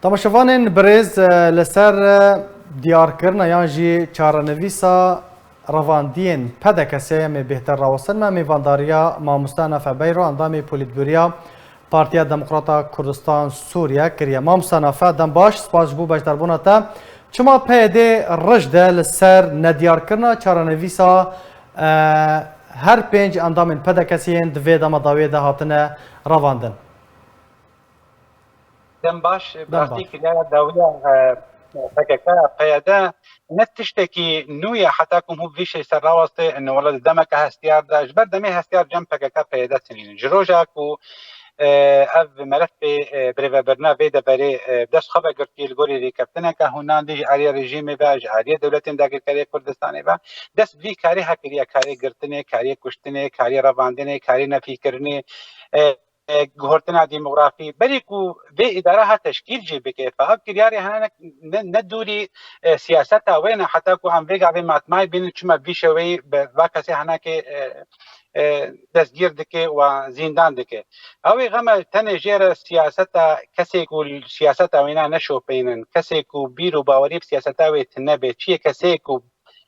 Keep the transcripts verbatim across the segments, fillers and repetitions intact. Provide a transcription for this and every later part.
Temaşevanên birêz, e, li ser, e, diyarkirina yan jî çarenivîsa revandiyên P D K S'ê em ê bêhtir rawestin me mêvandariya mamoste Nafe Beyro, endamê Polîtbûroya Partiya Demokrata Kurdistan Sûriye kiriye. Mamoste Nafe, dem baş, spas ji bo beşdarbûna te. Çima P Y D rij de li ser nediyarkirina çarenivîsa, e, her pênc endamên P D K S'ê yên di vê dema dawiyê de hatine revandin? Dem baş, bi rastî kiryara dawiya, e, P K K, P Y D ne tiştekî nû ye, heta ku hûn vî şey ser rawestê, ne wele di demeke hestiyar de, ji ber demê hestiyar cem P K K, P Y D tinînin. Ji roja ku, e, ev melefê, e, birêvebirina vê deverê, e, dest xwe vegirtiye li gorî rêkeftineke hûnan dî ji aliyê rejîmê ve, ji aliyê dewletên dagirkerê Kurdistanê ve, dest vî karê ha kiriye, karê girtinê, karê kuştinê, karê revandinê, karê nefîkirinê, e, e, guhertina demografî, berî ku vê îdara ha teşkîl jî bike, fa ev kiryarê hene ne, ne, ne dûrî, e, siyaseta wê ne, heta ku em vê gavê matmayî bînin, çima vî şeweyî bi va kesê henekê, e, e, destgîr dike û zîndan dike. Ew ê xeme tenê jê re siyaseta kesê ku siyaseta wêna neşopeynin, kesê ku bîr û bawerî bi siyaseta wê tune be, çiyê kesê ku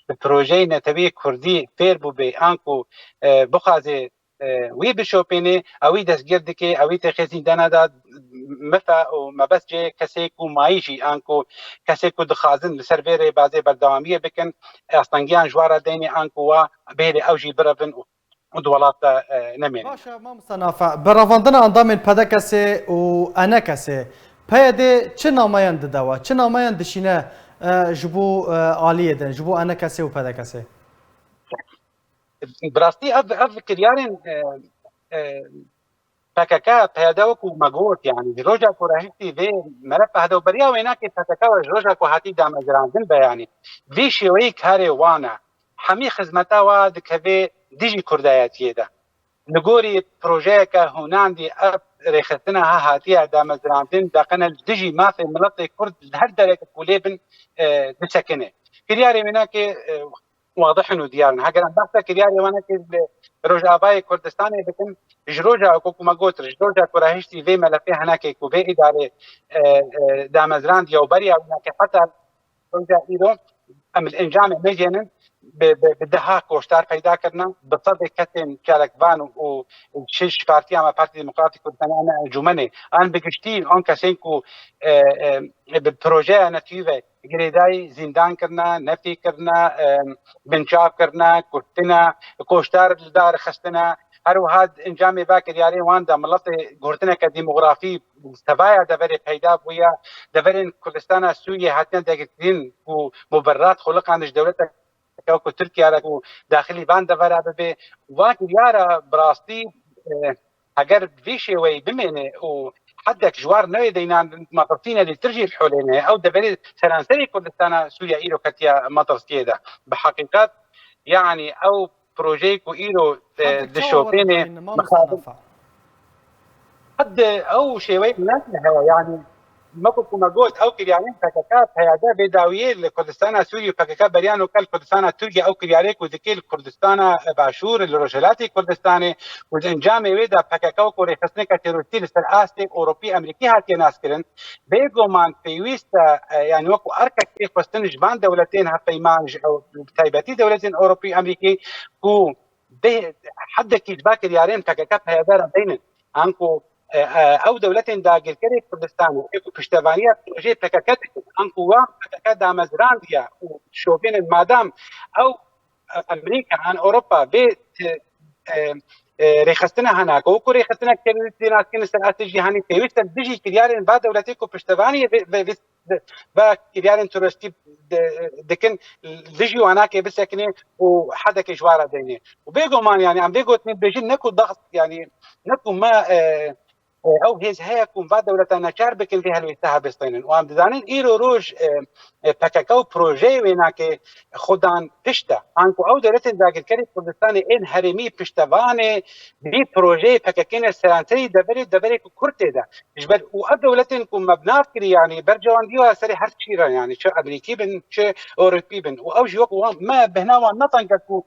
bi projeyê neteweyê kurdî fêr bûbe, an ku, e, bixwaze e, wî bişopînê, ewî destgir dike, ewî têxê zîndana de, mife û mebest cê kesê ku mayî jî, an ku kesê ku dixwazin li ser vê rêbazê berdewamiyê bikin, astengiyan ji wan re deynê, an ku wa bêrê ew jî birevin û, û di welat de, e, nemênin. Baş e, mamoste Nafe, bi revandina endamên P D K S'ê û E N K S'ê, P Y D çi nameyan dide we, çi nameyan dişîne, e, ji bo, e, aliyê din, ji bo E N K S û P D K S'ê? Bi rastî ev, ev kiryarên, e, e, P K K, P Y D wekû me got, yanî ji roja ku rehiştî vê melefa hedewberiya wênakê P K K ve ji roja ku hatî damezrandin be, yanî vî şêweyî karê wan e. Hemî xizmeta wa dikeve dijî kurdayetiyê de. Li gorî projeyeke hûnandî ev rêxistina ha hatiye damezrandin, deqene li dijî mafê miletê kurd li her dereke ku lê bin, e, disekine. Kiryarê wênakê, e, wadih in û diyar in. Heger em behsa kiryarê wan eke li Rojavayê Kurdistanê bikin, ji roja ku, ku me got, ji roja ku rehiştî vê melefê henekê ku vê îdarê, e, e, damezrandiye û beriya wî nake heta roja îro, em li encamê mejênin, bi, bi, bi deha koçdar peyda kirine, bi sedê kesên çalakvan û, û şi-, ji partiya me, Partî Demokratîk Kurdistanê, an encûmenê, an bi giştî, an kesên ku, e, e, bi projeya netewî ve girêdayî zîndan kirine, nefî kirine, e, binçav kirine, kuştine, koçdar li dar xistine. Her wiha di encamê va kiryarê wan de miletê guhertineke demografî sevaya deverê peyda bûye. Deverên Kurdistana Sûriyê hatine dagirkirin ku mubererat xuliqan ji dewleteke wekû Tirkiye re ku daxilî van devera bibe. Va kiryara bi rastî, e, heger vî şêweyî bimêne û hedek ji war newê deynan metirsîne lîtir jî holêne, ew deverê seranserê Kurdistana Sûriye îro ketiye metirsiyê de. Bi heqîqet, yanî ew projeyê ku îro, e, Hadi çawa dişopêne, dayîn, mamoste mixabin. Nafa? Hadi ew şêweyê ne heye, yanî Wekî ku me got, ew kiryarên P K K, P Y D vê dawiyê li Kurdistana Sûriyê û P K K beriya nûke li Kurdistana Tirkiye, ew kiryarê ku dike li Kurdistana Başûr, li Rojhilatê Kurdistanê û di encamê wê de P K K wekû rêxistineke terorîstî li ser astê Ewropî, Amerîkî hatiye naskirin, bêguman pêwîst e, e, yanî wekû erkek tê xwestin ji van dewletên hevpeyman, ji ew, bi taybetî dewletên Ewropî, Amerîkî ku bê hedekî ji va kiryarên P K K P Y D re beynin. Anku, e, e, ew dewletên dagirkerê Kurdistanê ê ku piştevaniya projeyê P K K dikin, anku wan P K K damezrandiye û şopênin madam ew, e, Amerîka an Ewropa vê ti-, e, e, rêxistina henake û ku rêxistina terorîstê naskirine ser astê cîhanî pêwîst e dijî kiryarên va dewletê ku piştevaniyê vê, vê, vê, va kiryarên terorîstî di-, dikin, dijî wanakê bisekine û hedekê ji wan re deyne. Û bêguman, yanî em vê gotinê dibêjin, ne ku dax, yanî ne ku me, e, e, ew hêz heye ku va dewleta neçar bikin vê helwêste hebistînin. Û em dizanin îro roj, e, e, P K K û projeyê wê nake xudan pişt e. Anku ew dewletên dagirkerê Kurdistanê ên herêmî piştevanê vî projeyê P K K ne seranserî deverê, deverê ku Kurd tê de. Ji ber û ev dewletên ku me bi nav kirî, yanî bercewendî wa serê her çî re, yanî çi Amerîkî bin, çi Ewropî bin. Û ew jî wek wan me bihna wan ne teng e ku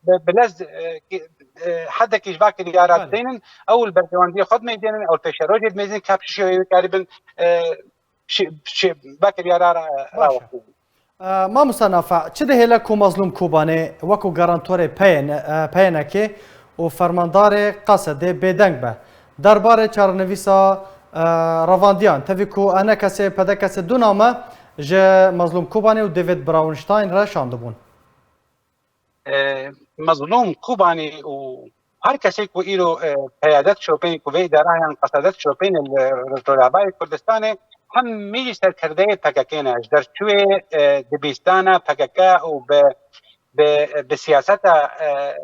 bi, bi lez, e, ki, e, hedekî ji va kiryara Belê. Dideynin, ew li bercewendiyê xwe dimeyzênin, ew li pêşerojê dimeyzênin, ka bi çi şêweyê wê karibin, e, şi, şi, vekir yara ra, ra Mamosta Nafa, çi dihêle ku Mazlûm Kobanê wekû garantorê P Y N, e, P Y N K û fermandarê Qesedê bêdeng be derbarê çarenivîsa, e, revandiyan, tevî ku E N K S ê P D K S ê du name ji Mazlûm Kobanê û David Braunstein re şandibûn? E, Mazlûm Kobanê û her kesê ku îro, e, peyade dişopên, ku vê îdara yan Qesede dişopên li Rojavayê Kurdistanê, hemî serkerdeyê P K K ne. Ji derçûyê, e, dibistana P K K û bi, bi, bi siyaseta, e,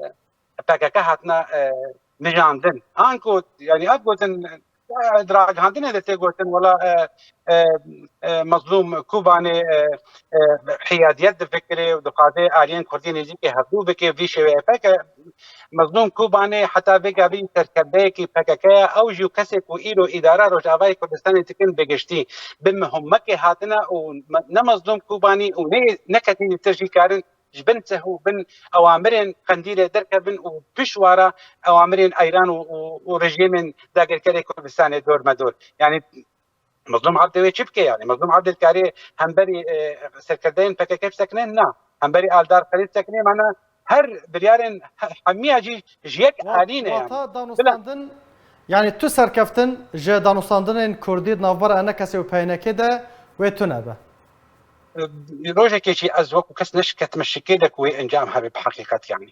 P K K hatine, e, mijandin. Anku, yani, ev gotin, e, di ragihandinê de tê gotin, wela, e, e, e, Mazlûm Kobanê, e, e, hiyadiyet difikirê û dixwaze aliyên Kurdî nêzîkê hevdû bike, vî şêweyê peke. Mazlûm Kobanê heta vê gavî serkerdeyekî P K K ye, ew jî û kesê ku îro îdara Rojavayê Kurdistanê dikin bi giştî, bi muhimmekê hatine û me-, ne Mazlûm Kobanî û ne, ne kesên dir jî karin ji bin seh û bin ewamirên Qendîlê derkevin û pişt wara ewamirên Eyran û, û, û rejîmên dagirkerê Kurdistanê dormedor. Yani Mazlûm Ebdê wê çi bike yani? Mazlûm Ebdê dikarê hemberî, e, serkerdeyên P K K bisekine? Na. Hemberî Aldar Xelîl bisekine? Mana her biryarên he-, hemiya jî ji yek alî ne yani. Wata danûstandin, yani tu serkeftin ji danûstandinên Kurdî di navbera E N K S ê û P Y N K de wê tune be. Rojekê jî ez wekû kes neşketime şikê de ku wê encam hebe bi heqîqet yani.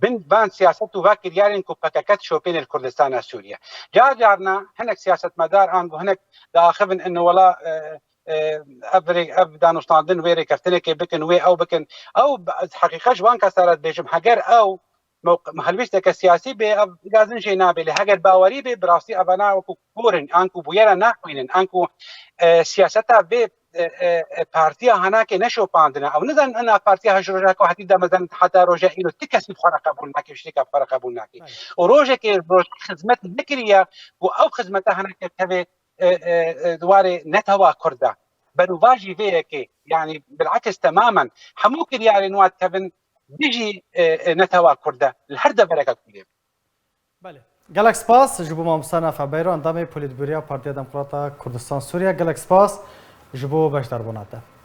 Bin van siyaset û va kiryarên ku P K K dişopêne li Kurdistana Sûriye. Car carna hinek siyasetmedar ango hinek diaxivin ino wela, e, e, ev rê-, ev danûstandin wê rêkeftinekê bikin, wê ew bikin. Ew b-, ez heqîqet ji wan kesa re dibêjim, heger ew mewqi-, helwêsteke siyasî bê, ev gazin jê nabê. Lê heger bawerî bê, bi rastî evana wekû kor in, anku bûyera naxwînin, anku, e, siyaseta vê, e, e, e, partiya Henakê neşopandine. Ew nizanin ina partiya ji roja ku hetî de mezin heta roja îro ti kesî bi xwe re qebûl nake, ji têka bi xwe re qebûl nake. Û rojekê roj xizmet nekiriye ku ew xizmeta Henakê tevê, e, e, e, di warê netewa Kurd de. Berûvajî vê yekê, yani bilakis temamen hemû kiryarên wan dikevin dijî, e, e, netewa Kurd de li her devereke Kurdê. Belê. Gelek spas ji bo mamosta Nafa Beyro, endamê Polîtbûroya Partiya Demokrata Kurdistan Sûriye. Gelek spas ji bo beşdarbûna te.